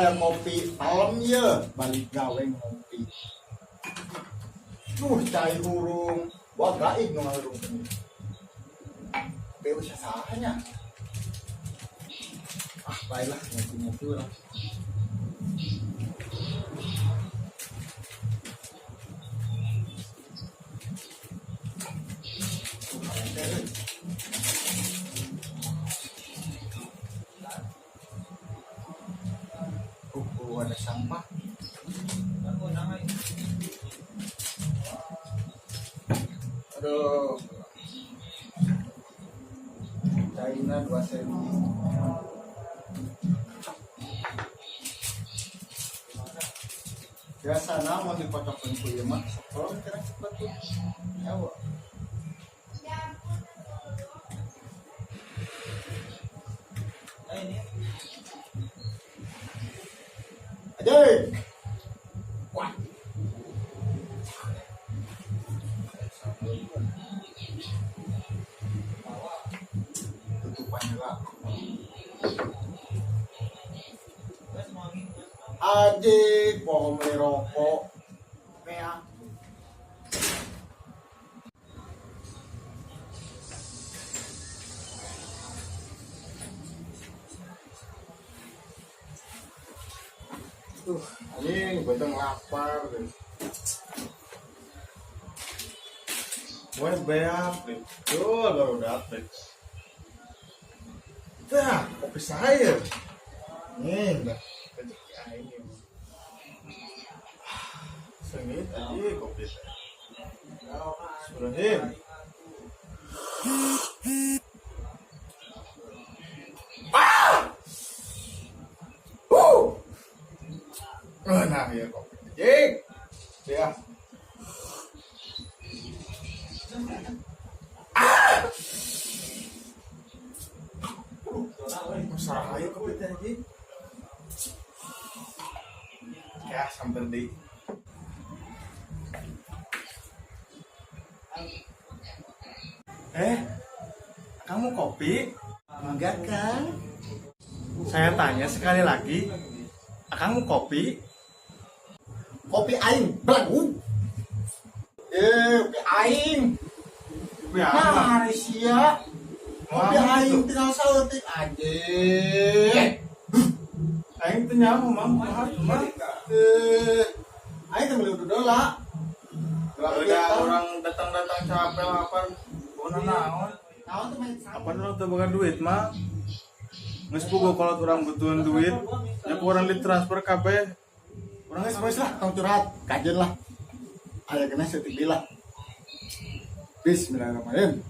Aya kopi palem ye, balik gawe ngopi. Duh, cai hurung. Wah, gaib nu ngahurung ini. Kopi usah salahnya. Ah, baiklah, ngopi-ngopi lah. Ada sampah. Aduh. China 2 senti. Biasana mau dipotongkeun ku ieu mah sokrol kira cepet tuh. Ya, Wak. Aja. Wah. Tutupan lah. Anjing, mau beli rokok. Mea. Tuh, anjing, beuteung lapar guys. Wah, beak deh. Tuh, baru dapet. Dah, kopi saya. Nih, dah. Rezeki aing ieu mah. Seungit aja kopi teh. Bismillahirrahmanirrahim. Ah! Nah, ya kopi. Anjing. Ya. Ah! Masalah ayo kopi teh anjing. Ya, samper deui. Eh, kamu kopi? Enggak kan? Saya tanya sekali lagi, kamu kopi? Kopi aing belagu. Eh, kopi aing. Kopi apa? Nah, sia. Kopi Apa aing itu? tinggal saeutik anjing. Aing teu nyaho, Mang. Kumaha mah? Eh, aing teh meuli udah lah. Udah orang datang-datang capek lapar. Bona naon? Naon tuh main? Apa orang teu boga duit mah? Geus puguh kalau urang butuhan duit, nya ku urang ditransfer kabeh. Urang geus geus lah, tong curhat, kajen lah. Aya kena saeutik deui lah. Bismillahirrahmanirrahim.